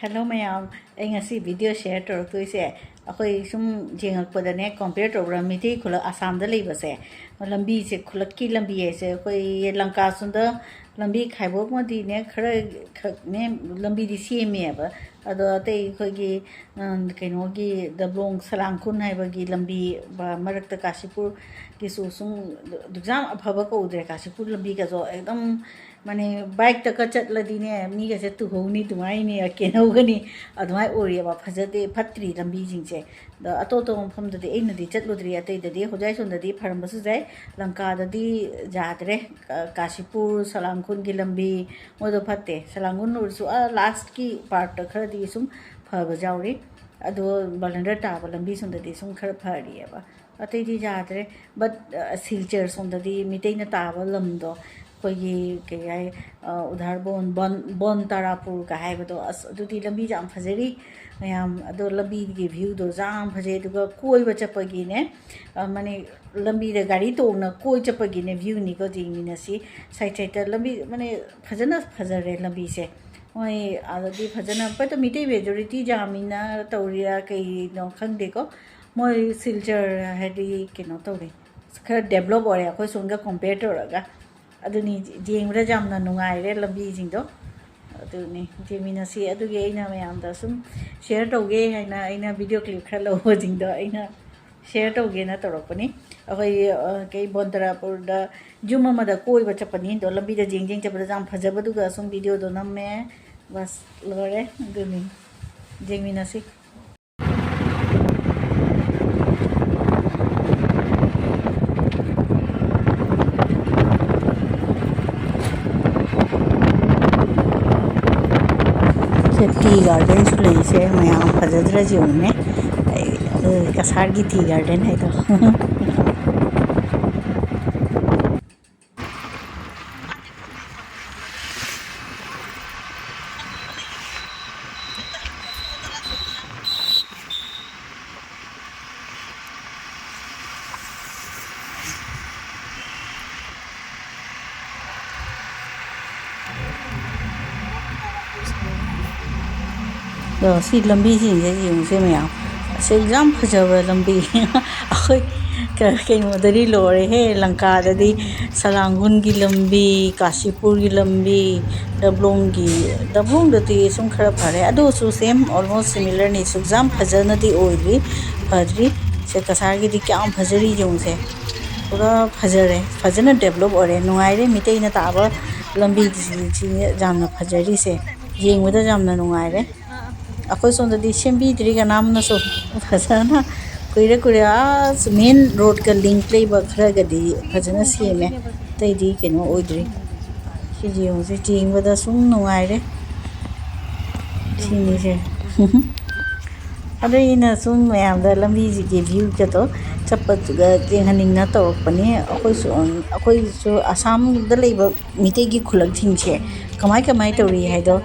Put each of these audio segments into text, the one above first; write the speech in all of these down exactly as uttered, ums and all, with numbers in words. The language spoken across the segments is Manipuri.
ꯍꯜꯂꯣ ꯃꯌꯥꯝ, ꯑꯩ ꯉꯁꯤ ꯚꯤꯗꯤꯑꯣ ꯁꯤꯌꯔ ꯇꯧꯔꯛꯇꯣꯏꯁꯦ, ꯑꯩꯈꯣꯏ ꯁꯨꯝ ꯌꯦꯡꯉꯛꯄꯗꯅꯦ, ꯀꯝꯄꯤꯌꯔ ꯇꯧꯕꯗ ꯃꯩꯇꯩ ꯈꯨꯜꯂꯛ ꯑꯁꯥꯝꯗ ꯂꯩꯕꯁꯦ, ꯂꯝꯕꯤꯁꯦ, ꯈꯨꯜꯂꯛꯀꯤ ꯂꯝꯕꯤ ꯍꯥꯏꯁꯦ, ꯑꯩꯈꯣꯏ ꯂꯪꯀꯥ ꯁꯣꯝꯗ ꯂꯝꯕꯤ ꯈꯥꯏꯕꯣꯛꯃꯗꯤꯅꯦ, ꯈꯔ ꯈꯛꯅꯦ ꯂꯝꯕꯤꯗꯤ ꯁꯦꯝꯃꯦꯕ, ꯑꯗꯣ ꯑꯇꯩ ꯑꯩꯈꯣꯏꯒꯤ, ꯎꯝ, ꯀꯩꯅꯣꯒꯤ ꯗꯕ꯭ꯂꯣꯡ ꯁꯂꯥꯡꯈꯨꯟ ꯍꯥꯏꯕꯒꯤ ꯂꯝꯕꯤ, ꯕ-, ꯃꯔꯛꯇ ꯀꯥꯁꯤꯄꯨꯔꯒꯤꯁꯨ ꯁꯨꯝ ꯑꯗꯨꯛ ꯌꯥꯝ ꯑꯐꯕ ꯀꯧꯗ꯭ꯔꯦ, ꯀꯥꯁꯤꯄꯨꯔ ꯂꯝꯕꯤꯒꯗꯣ ꯑꯦꯛꯗꯝ ꯃꯥꯅꯦ, ꯕꯥꯏꯛꯇꯒ ꯆꯠꯂꯗꯤꯅꯦ, ꯃꯤꯒꯁꯦ ꯇꯨꯍꯧꯅꯤ, ꯑꯗꯨꯃꯥꯏꯅ ꯀꯦꯟꯍꯧꯒꯅꯤ, ꯑꯗꯨꯃꯥꯏꯅ ꯑꯣꯏꯔꯦꯕ꯫ ꯐꯖꯗꯦ, ꯐꯠꯇ꯭ꯔꯤ ꯂꯝꯕꯤꯁꯤꯡꯁꯦ꯫ ꯑꯗꯣ ꯑꯇꯣꯞ ꯑꯇꯣꯞꯄ ꯃꯐꯝꯗꯗꯤ ꯑꯩꯅꯗꯤ ꯆꯠꯂꯨꯗ꯭ꯔꯤ, ꯑꯇꯩꯗꯗꯤ ꯍꯣꯖꯥꯏ ꯁꯣꯝꯗꯗꯤ ꯐꯔꯝꯕꯁꯨ ꯌꯥꯏ, ꯂꯪꯀꯥꯗꯗꯤ ꯌꯥꯗ꯭ꯔꯦ꯫ ꯀ-, ꯀꯥꯁꯤꯄꯨꯔ ꯁꯂꯥꯡꯈꯨꯟꯒꯤ ꯂꯝꯕꯤ ꯃꯣꯏꯗꯣ ꯐꯠꯇꯦ꯫ ꯁꯂꯥꯡꯈꯨꯟ ꯑꯣꯏꯔꯁꯨ ꯑꯥ ꯂꯥꯁꯀꯤ ꯄꯥꯔꯠꯇ ꯈꯔꯗꯤ ꯁꯨꯝ ꯐꯕ ꯌꯥꯎꯔꯤ, ꯑꯗꯣ ꯕꯂꯟꯗꯔ ꯇꯥꯕ ꯂꯝꯕꯤ ꯁꯣꯝꯗꯗꯤ ꯁꯨꯝ ꯈꯔ ꯐꯔꯤꯑꯕ꯫ ꯑꯇꯩꯗꯤ ꯌꯥꯗ꯭ꯔꯦ꯫ But, ꯑ, ꯁꯤꯜꯆꯔ ꯁꯣꯝꯗꯗꯤ ꯃꯤꯇꯩꯅ ꯇꯥꯕ ꯂꯝꯗꯣ, ꯑꯩꯈꯣꯏꯒꯤ ꯀꯩ ꯍꯥꯏ, ꯑ, ꯎꯙꯥꯔꯕꯣꯟ, ꯕꯣꯟ, ꯕꯣꯟ ꯇꯥꯔꯥꯄꯨꯔꯒ ꯍꯥꯏꯕꯗꯣ, ꯑꯁ, ꯑꯗꯨꯗꯤ ꯂꯝꯕꯤꯁꯦ ꯌꯥꯝ ꯐꯖꯔꯤ ꯃꯌꯥꯝ꯫ ꯑꯗꯣ ꯂꯝꯕꯤꯒꯤ ꯚ꯭ꯌꯨꯗꯣ ꯌꯥꯝ ꯐꯖꯩ꯫ ꯑꯗꯨꯒ ꯀꯣꯏꯕ ꯆꯠꯄꯒꯤꯅꯦ, ꯑ, ꯃꯅꯤ-, ꯂꯝꯕꯤꯗ ꯒꯥꯔꯤ ꯇꯣꯡꯅ ꯀꯣꯏ ꯆꯠꯄꯒꯤꯅꯦ ꯚ꯭ꯌꯨꯅꯤꯀꯣ, ꯌꯦꯡꯃꯤꯟꯅꯁꯤ꯫ ꯁꯥꯏꯠ ꯁꯥꯏꯠꯇ ꯂꯝꯕꯤ, ꯃꯅꯤ, ꯐꯖꯅ ꯐꯖꯔꯦ ꯂꯝꯕꯤꯁꯦ꯫ ꯃꯣꯏ ꯑꯥꯗꯗꯤ ꯐꯖꯅ, but ꯃꯤꯇꯩ ꯃꯦꯖꯣꯔꯤꯇꯤ ꯌꯥꯝꯃꯤꯅ ꯇꯧꯔꯤꯔꯥ ꯀꯩꯅꯣ ꯈꯪꯗꯦꯀꯣ꯫ ꯃꯣꯏ ꯁꯤꯜꯆꯔ ꯍꯥꯏꯗꯤ ꯀꯩꯅꯣ ꯇꯧꯔꯦ, ꯈꯔ ꯗꯦꯕꯂꯞ ꯑꯣꯏꯔꯦ ꯑꯩꯈꯣꯏ ꯁꯣꯝꯒ ꯀꯣꯝꯄꯤꯌꯔ ꯇꯧꯔꯒ꯫ ꯑꯗꯨꯅꯤ, ꯌꯦꯡꯕꯗ ꯌꯥꯝꯅ ꯅꯨꯡꯉꯥꯏꯔꯦ ꯂꯝꯕꯤꯁꯤꯡꯗꯣ꯫ ꯑꯗꯨꯅꯤ, ꯌꯦꯡꯃꯤꯟꯅꯁꯤ꯫ ꯑꯗꯨꯒꯤ ꯑꯩꯅ ꯃꯌꯥꯝꯗ ꯁꯨꯝ ꯁꯤꯌꯔ ꯇꯧꯒꯦ ꯍꯥꯏꯅ, ꯑꯩꯅ ꯚꯤꯗꯤꯑꯣ ꯀ꯭ꯂꯤꯞ ꯈꯔ ꯂꯧꯕꯁꯤꯡꯗꯣ ꯑꯩꯅ ꯁꯤꯌꯔ ꯇꯧꯒꯦꯅ ꯇꯧꯔꯛꯄꯅꯤ꯫ ꯑꯩꯈꯣꯏ, ꯑ, ꯀꯩ, ꯕꯣꯟꯇꯔꯥꯄꯨꯔꯗ ꯌꯨꯝ ꯑꯃꯗ ꯀꯣꯏꯕ ꯆꯠꯄꯅꯤ꯫ ꯑꯗꯣ ꯂꯝꯕꯤꯗ ꯖꯦꯡ ꯖꯦꯡ ꯆꯠꯄꯗ ꯌꯥꯝ ꯐꯖꯕꯗꯨꯒ ꯁꯨꯝ ꯚꯤꯗꯤꯑꯣꯗꯣ ꯅꯝꯃꯦ꯫ ꯕꯁ, ꯂꯣꯏꯔꯦ꯫ ꯑꯗꯨꯅꯤ, ꯌꯦꯡꯃꯤꯟꯅꯁꯤ꯫ ꯁꯦ ꯇꯤ ꯒꯥꯔꯗꯦꯟꯁꯨ ꯂꯩꯁꯦ ꯃꯌꯥꯝ, ꯐꯖꯗ꯭ꯔꯁꯤ ꯌꯦꯡꯉꯨꯅꯦ꯫ ꯑꯩ, ꯑ, ꯀꯁꯥꯔꯒꯤ ꯇꯤ ꯒꯥꯔꯗꯦꯟ ꯍꯥꯏꯗꯣ꯫ ꯑꯗꯣ ꯁꯤ ꯂꯝꯕꯤꯁꯤꯡꯁꯦ ꯌꯦꯡꯉꯨꯁꯦ ꯃꯌꯥꯝ, ꯑꯁ, ꯌꯥꯝ ꯐꯖꯕ ꯂꯝꯕꯤ꯫ ꯑꯩꯈꯣꯏ ꯀ-, ꯀꯩꯅꯣꯗꯗꯤ ꯂꯣꯏꯔꯦꯍꯦ, ꯂꯪꯀꯥꯗꯗꯤ ꯁꯂꯥꯡꯒꯨꯟꯒꯤ ꯂꯝꯕꯤ, ꯀꯥꯁꯤꯄꯨꯔꯒꯤ ꯂꯝꯕꯤ, ꯗꯕ꯭ꯂꯣꯡꯒꯤ, ꯗꯕ꯭ꯂꯣꯡꯗꯗꯤ ꯁꯨꯝ ꯈꯔ ꯐꯔꯦ, ꯑꯗꯨꯁꯨ same, almost similar ꯅꯤ꯫ ꯁꯨꯛ ꯌꯥꯝ ꯐꯖꯅꯗꯤ ꯑꯣꯏꯗ꯭ꯔꯤ, ꯐꯗ꯭ꯔꯤ꯫ ꯁꯦ ꯀꯁꯥꯔꯒꯤꯗꯤ ꯀꯌꯥꯝ ꯐꯖꯔꯤ ꯌꯦꯡꯉꯨꯁꯦ꯫ ꯄꯨꯔꯥ ꯐꯖꯔꯦ, ꯐꯖꯅ develop ꯑꯣꯏꯔꯦ, ꯅꯨꯡꯉꯥꯏꯔꯦ꯫ ꯃꯤꯇꯩꯅ ꯇꯥꯕ ꯂꯝꯕꯤꯁꯤ ꯌꯥꯝꯅ ꯐꯖꯔꯤꯁꯦ, ꯌꯦꯡꯕꯗ ꯌꯥꯝꯅ ꯅꯨꯡꯉꯥꯏꯔꯦ꯫ ꯑꯩꯈꯣꯏ ꯁꯣꯝꯗꯗꯤ ꯁꯦꯝꯕꯤꯗ꯭ꯔꯤ ꯀꯅꯥꯝꯅꯁꯨ꯫ ꯐꯖꯅ ꯀꯨꯏꯔꯦ ꯀꯨꯏꯔꯦ꯫ ꯑꯥ main road ꯀ link ꯂꯩꯕ ꯈꯔꯒꯗꯤ ꯐꯖꯅ ꯁꯦꯝꯃꯦ, ꯑꯇꯩꯗꯤ ꯀꯩꯅꯣ ꯑꯣꯏꯗ꯭ꯔꯤ꯫ ꯁꯤꯁꯦ ꯌꯦꯡꯉꯨꯁꯦ, ꯌꯦꯡꯕꯗ ꯁꯨꯝ ꯅꯨꯡꯉꯥꯏꯔꯦ꯫ ꯁꯤꯅꯤꯁꯦ꯫ ꯑꯗꯣ ꯑꯩꯅ ꯁꯨꯝ ꯃꯌꯥꯝꯗ ꯂꯝꯕꯤꯁꯤꯒꯤ view ꯒꯗꯣ ꯆꯠꯄꯗꯨꯗ ꯌꯦꯡꯍꯟꯅꯤꯡꯅ ꯇꯧꯔꯛꯄꯅꯤ꯫ ꯑꯩꯈꯣꯏꯁꯨ, ꯑꯩꯈꯣꯏꯁꯨ ꯑꯁꯥꯝꯗ ꯂꯩꯕ ꯃꯤꯇꯩꯒꯤ ꯈꯨꯂꯛꯁꯤꯡꯁꯦ ꯀꯃꯥꯏ ꯀꯃꯥꯏ ꯇꯧꯔꯤ ꯍꯥꯏꯗꯣ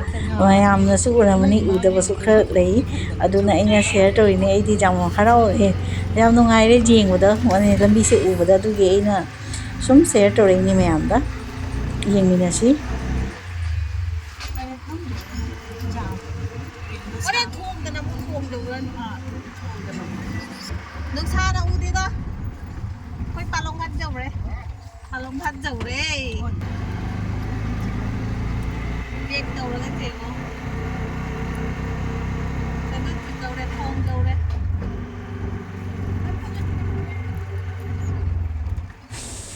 ꯃꯌꯥꯝꯅꯁꯨ ꯎꯔꯝꯃꯅꯤ, ꯎꯗꯕꯁꯨ ꯈꯔ ꯂꯩ꯫ ꯑꯗꯨꯅ ꯑꯩꯅ share ꯇꯧꯔꯤꯅꯦ꯫ ꯑꯩꯗꯤ ꯌꯥꯝ ꯍꯔꯥꯎꯋꯦ, ꯌꯥꯝ ꯅꯨꯡꯉꯥꯏꯔꯦ ꯌꯦꯡꯕꯗ, ꯂꯝꯕꯤꯁꯦ ꯎꯕꯗ꯫ ꯑꯗꯨꯒꯤ ꯑꯩꯅ ꯁꯨꯝ share ꯇꯧꯔꯛꯏꯅꯦ ꯃꯌꯥꯝꯗ ꯌꯦꯡꯃꯤꯟꯅꯁꯤ꯫ ꯍꯣꯔꯦꯟ ꯊꯣꯡꯗꯅ ꯑꯃꯨꯛ ꯊꯣꯡꯗꯧꯔꯅꯤ꯫ ꯅꯨꯡꯁꯥꯅ ꯎꯗꯦꯗ꯫ ꯑꯩꯈꯣꯏ ꯄꯥꯂꯣꯡ ꯍꯠ ꯌꯧꯔꯦ꯫ ꯄꯥꯂꯣꯡ ꯍꯠ ꯌꯧꯔꯦ꯫ Pack ꯇꯧꯔꯒ ꯊꯦꯡꯉꯣ꯫ ꯆꯅꯝꯁꯨ ꯇꯧꯔꯦ, ꯊꯣꯡ ꯇꯧꯔꯦ꯫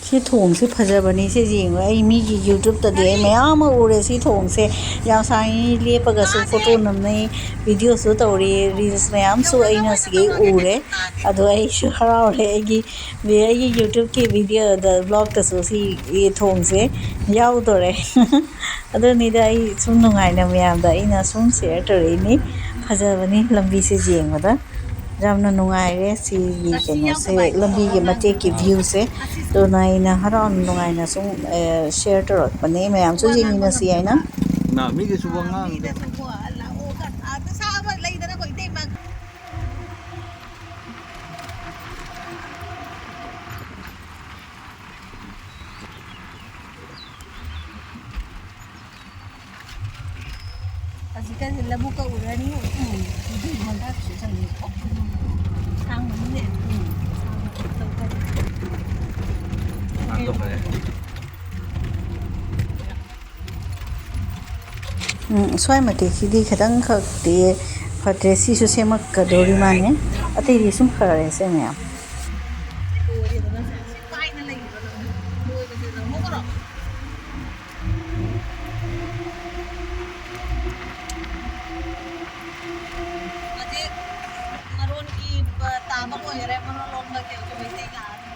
ꯁꯤ ꯊꯣꯡꯁꯦ ꯐꯖꯕꯅꯤ꯫ ꯁꯤ ꯌꯦꯡꯉꯣ, ꯑꯩ ꯃꯤꯒꯤ YouTube ꯇꯗꯤ ꯑꯩ ꯃꯌꯥꯝ ꯑꯃ ꯎꯔꯦ ꯁꯤ ꯊꯣꯡꯁꯦ꯫ ꯌꯥꯝ ꯁꯥꯡꯉꯤ, ꯂꯦꯞꯄꯒꯁꯨ photo ꯅꯝꯅꯩ, video ꯁꯨ ꯇꯧꯔꯤ, reels ꯃꯌꯥꯝꯁꯨ ꯑꯩꯅ ꯁꯤꯒꯤ ꯎꯔꯦ꯫ ꯑꯗꯣ ꯑꯩꯁꯨ ꯍꯔꯥꯎꯔꯦ, ꯑꯩꯒꯤ, ꯑꯩꯒꯤ YouTube ꯀꯤ video ꯗ, vlog ꯇꯁꯨ ꯁꯤꯒꯤ ꯊꯣꯡꯁꯦ ꯌꯥꯎꯗꯣꯔꯦ꯫ ꯑꯗꯨꯅꯤꯗ, ꯑꯩ ꯁꯨꯝ ꯅꯨꯡꯉꯥꯏꯅ ꯃꯌꯥꯝꯗ ꯑꯩꯅ ꯁꯨꯝ share ꯇꯧꯔꯛꯏꯅꯤ꯫ ꯐꯖꯕꯅꯤ ꯂꯝꯕꯤꯁꯦ ꯌꯦꯡꯕꯗ꯫ ꯌꯥꯝꯅ ꯅꯨꯡꯉꯥꯏꯔꯦ ꯁꯤꯒꯤ ꯀꯩꯅꯣꯁꯦ, ꯂꯝꯕꯤꯒꯤ ꯃꯇꯦꯛꯀꯤ view ꯁꯦ꯫ ꯑꯗꯨꯅ ꯑꯩꯅ ꯍꯔꯥꯎꯅ ꯅꯨꯡꯉꯥꯏꯅ ꯁꯨꯝ, ꯑꯦ, share ꯇꯧꯔꯛꯄꯅꯦ꯫ ꯃꯌꯥꯝꯁꯨ ꯌꯦꯡꯃꯤꯟꯅꯁꯤ ꯍꯥꯏꯅ꯫ ꯅ ꯃꯤꯒꯤꯁꯨ ꯋꯥ ꯉꯥꯡꯗꯦ꯫ ꯃꯤꯗꯁꯨ ꯀꯣ, ꯂꯥꯛꯑꯣ, ꯑꯗꯨ ꯁꯥꯕ ꯂꯩꯗꯅꯀꯣ, ꯏꯇꯩꯃ꯫ ꯑꯁꯤ ꯀꯩꯅꯣ, ꯂꯧꯕꯨꯛꯀ ꯎꯔꯅꯤ꯫ ꯎꯝ꯫ ꯑꯗꯨꯒꯤ ꯍꯣꯟꯗꯥ ꯀꯩꯁꯨ ꯆꯪꯗꯦꯀꯣ꯫ ꯁꯥꯡꯕꯅꯤꯅꯦ꯫ ꯎꯝ꯫ ꯁꯥꯡꯕ ꯇꯧ ꯇꯧ꯫ ꯁꯥꯡꯗꯣꯛꯈ꯭ꯔꯦ꯫ ꯎꯝ, ꯁ꯭ꯋꯥꯏ ꯃꯇꯦꯛꯁꯤꯗꯤ ꯈꯤꯇꯪꯈꯛꯇꯤ ꯐꯠꯇ꯭ꯔꯦ꯫ ꯁꯤꯁꯨ ꯁꯦꯝꯃꯛꯀꯗꯧꯔꯤ ꯃꯥꯜꯂꯦ꯫ ꯑꯇꯩꯗꯤ ꯁꯨꯝ ꯐꯔꯦ ꯁꯦ ꯃꯌꯥꯝ꯫ ꯍꯧꯖꯤꯛ ꯃꯔꯣꯟꯒꯤ ꯇꯥꯕ ꯂꯣꯏꯈꯔꯦ꯫ ꯃꯔꯣꯟ ꯂꯣꯝꯗꯒꯤ ꯍꯧꯖꯤꯛ ꯃꯩꯇꯩ ꯂꯥꯛꯑꯅꯤ꯫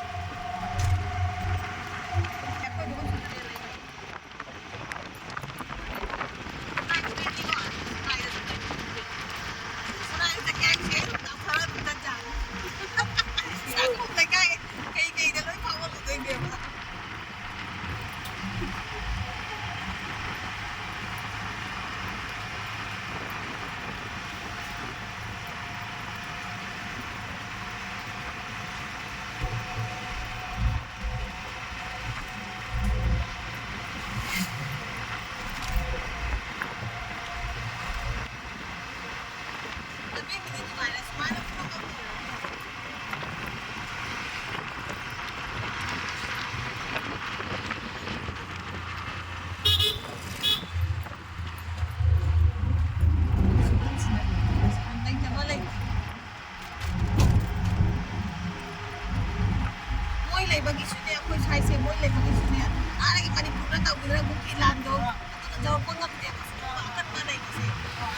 ꯃꯣꯏ ꯂꯩꯕꯒꯤꯁꯨꯅꯦ, ꯑꯩꯈꯣꯏ ꯁ꯭ꯋꯥꯏꯁꯦ ꯃꯣꯏ ꯂꯩꯕꯒꯤꯁꯨꯅꯦ, ꯑꯥꯗꯒꯤ ꯃꯅꯤꯄꯨꯔꯗ ꯇꯧꯈꯤꯗ꯭ꯔꯥ ꯀꯨꯀꯤ ꯂꯥꯟꯗꯣ, ꯑꯗꯨꯅ ꯇꯧꯔꯛꯄ ꯉꯝꯗꯦꯕ꯫ ꯑꯀꯟꯕ ꯂꯩꯕꯁꯦ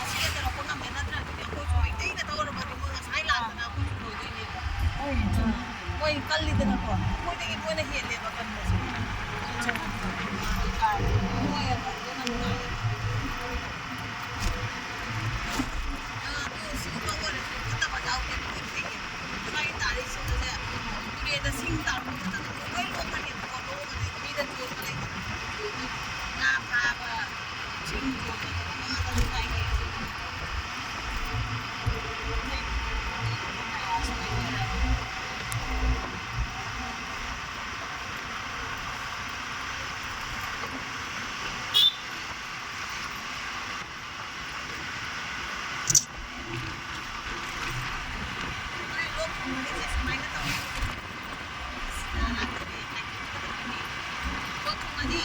ꯑꯁꯤꯗ ꯇꯧꯔꯛꯄ ꯉꯝꯃꯦ, ꯅꯠꯇ꯭ꯔꯗꯤ ꯑꯩꯈꯣꯏꯁꯨ ꯃꯩꯇꯩꯅ ꯇꯧꯔꯕꯗꯤ ꯃꯣꯏ ꯉꯁꯥꯏ ꯂꯥꯟꯗꯅ ꯑꯩꯈꯣꯏꯁꯨ ꯂꯣꯏꯗꯣꯏꯅꯦꯕ꯫ ꯃꯣꯏ ꯀꯜꯂꯤꯗꯅꯀꯣ, ꯑꯩꯈꯣꯏꯗꯒꯤ ꯃꯣꯏꯅ ꯍꯦꯜꯂꯦꯕ ꯀꯟꯕꯁꯦ꯫ ꯃꯣꯏ ꯑꯗꯨꯅ ꯅꯨꯡꯉꯥꯏꯌꯦ꯫ ꯑꯗꯨ ꯁꯤꯒꯨꯝꯕ ꯑꯣꯏꯔꯁꯨ ꯐꯠꯇꯕ ꯌꯥꯎꯗꯦ, ꯂꯣꯏ ꯐꯩꯌꯦ꯫ ꯁ꯭ꯋꯥꯏ ꯇꯥꯔꯤꯁꯤꯡꯗꯨꯅꯦ, ꯇꯨꯔꯦꯟꯗ ꯁꯤꯡ ꯇꯥꯔꯛꯄ ꯃꯇꯝꯗ ꯂꯣꯏ ꯂꯣꯛꯀꯅꯦꯕꯀꯣ, ꯂꯣꯛꯑꯒꯗꯤ ꯃꯤꯗ ꯆꯣꯏꯕ ꯂꯩꯇꯕ, ꯉꯥ ꯐꯥꯕ, ꯁꯤꯡ ꯆꯣꯏꯕ, ꯉꯥ ꯐꯥꯕ ꯀꯥꯏꯅ꯫ ꯁꯨꯃꯥꯏꯅ ꯇꯧꯔꯦ꯫ ꯑꯁ, ꯉꯔꯥꯡꯗꯤ ꯍꯥꯏꯗꯤ ꯄꯣꯠ ꯊꯣꯡꯉꯗꯤ꯫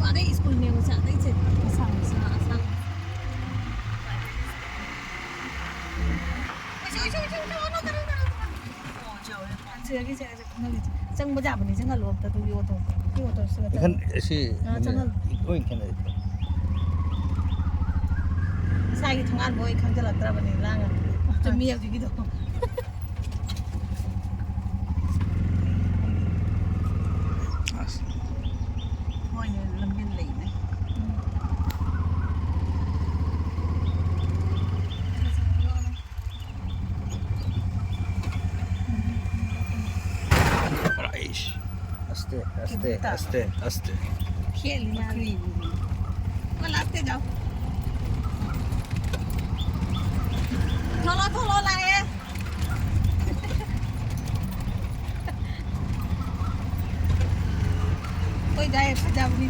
ꯑꯗꯩ ꯁ꯭ꯀꯨꯜꯅꯦꯕ ꯁꯦ, ꯑꯗꯩ ꯁꯦ ꯑꯁꯥꯡꯕꯁꯤꯅ ꯑꯁꯥꯡꯕ꯫ ꯁꯤꯗꯒꯤ ꯁꯦ, ꯁꯦ, ꯈꯪꯅꯒꯤꯁꯦ꯫ ꯆꯪꯕ ꯌꯥꯕꯅꯤ, ꯆꯪꯍꯜꯂꯣ ꯑꯝꯇ ꯑꯗꯨꯒꯤ ꯑꯣꯇꯣ꯫ ꯑꯗꯨꯒꯤ ꯑꯣꯇꯣꯁꯤꯗ ꯏꯈꯟ-, ꯆꯪꯉꯣ꯫ ꯁꯤ ꯑꯥ, ꯆꯪꯍꯜꯂꯣ꯫ ꯂꯣꯏ ꯈꯦꯠꯅꯩ꯫ ꯏꯁꯥꯒꯤ ꯊꯣꯡꯒꯥꯟ ꯃꯣꯏ ꯈꯪꯖꯤꯜꯂꯛꯇ꯭ꯔꯕꯅꯤ, ꯂꯥꯡꯉ꯫ ꯆꯨꯝꯃꯤ ꯍꯧꯖꯤꯛꯀꯤꯗꯣ꯫ ꯑꯁ꯫ ꯃꯣꯏꯅ ꯂꯝꯕꯦꯟ ꯂꯩꯅꯦ꯫ ꯑꯁꯇꯦ, ꯑꯁꯇꯦ, ꯑꯁꯇꯦ, ꯑꯁꯇꯦ꯫ ꯈꯦꯠꯂꯤ ꯃꯥꯜꯂꯤ꯫ ꯀꯣ ꯂꯥꯛꯇꯦ ꯖꯥꯎ꯫ ꯊꯣꯛꯂꯣ, ꯊꯣꯛꯂꯣ, ꯂꯥꯛꯑꯦ꯫ ꯑꯩꯈꯣꯏ ꯗꯥꯏ ꯐꯖꯕꯅꯤ꯫